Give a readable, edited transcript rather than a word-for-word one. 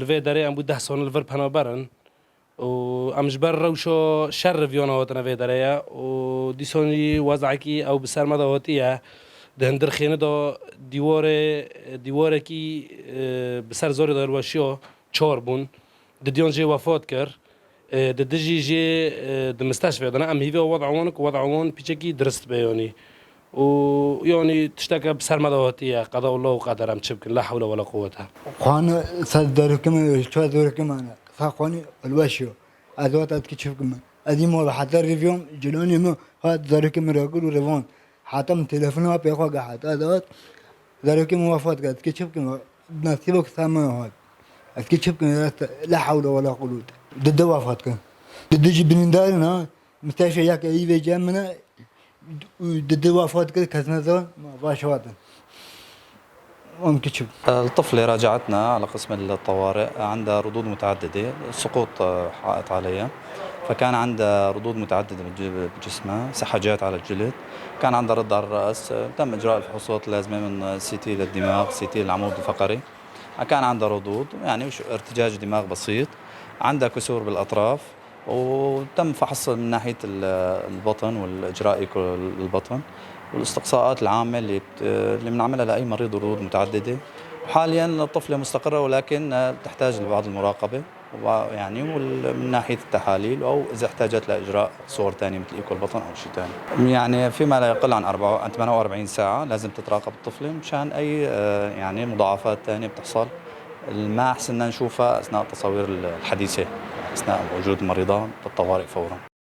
Li vê derê em bû 10 sal li vir penaber in û em ji ber rewşa şer viyana hatine vê derê ye û dîsan jî wezekî ew bi ser me de hatiye di hundir xêne de dîwarê dîwarekî bi ser zorê de hilweşiya 4 bûn di diyan jê wefat kir di dijî jê di misteşfê de ne em hêviya wed'a wan ku wed'a wan pîçekî dirist be yanî û yanî tişteke bi ser me de hatiye qeda Allah û qeder em çi bikin la hewle wela quwete. Xanı sad darıkım çar darıkım ana xanı الوشيو ادوات اتكي تشوفكم ادي مو حتى ريفيوم جلوني مو هاد داركم راجل وريفون حتى من تليفون بيخوا قاعد ادوات داركم وفات قاعد كي تشوفكم نصيبك ثمن هاد اتكي تشوفكم لا حول ولا قوة ضد وفات كان ضد جبن مستشفى ياك اي جامنا ضد وفات كده كسنة ما باش واتن. الطفلة راجعتنا على قسم الطوارئ، عندها ردود متعددة، سقوط حائط عليها، فكان عندها ردود متعددة بجسمها، سحجات على الجلد، كان عندها رد على الرأس، تم إجراء الفحوصات اللازمة من CT للدماغ، CT للعمود الفقري، كان عندها ردود يعني ارتجاج دماغ بسيط، عندها كسور بالأطراف، وتم فحص من ناحية البطن والإجراء البطن والاستقصاءات العامة اللي بنعملها لأي مريض ردود متعددة. وحاليا الطفلة مستقرة ولكن تحتاج لبعض المراقبة يعني من ناحية التحاليل أو إذا احتاجت لإجراء صور ثانية مثل إيكو البطن أو شيء ثاني. يعني فيما لا يقل عن 48 ساعة لازم تتراقب الطفلة مشان أي يعني مضاعفات ثانية بتحصل ما حسنا نشوفها أثناء التصاوير الحديثة أثناء وجود المريضة بالطوارئ فورا.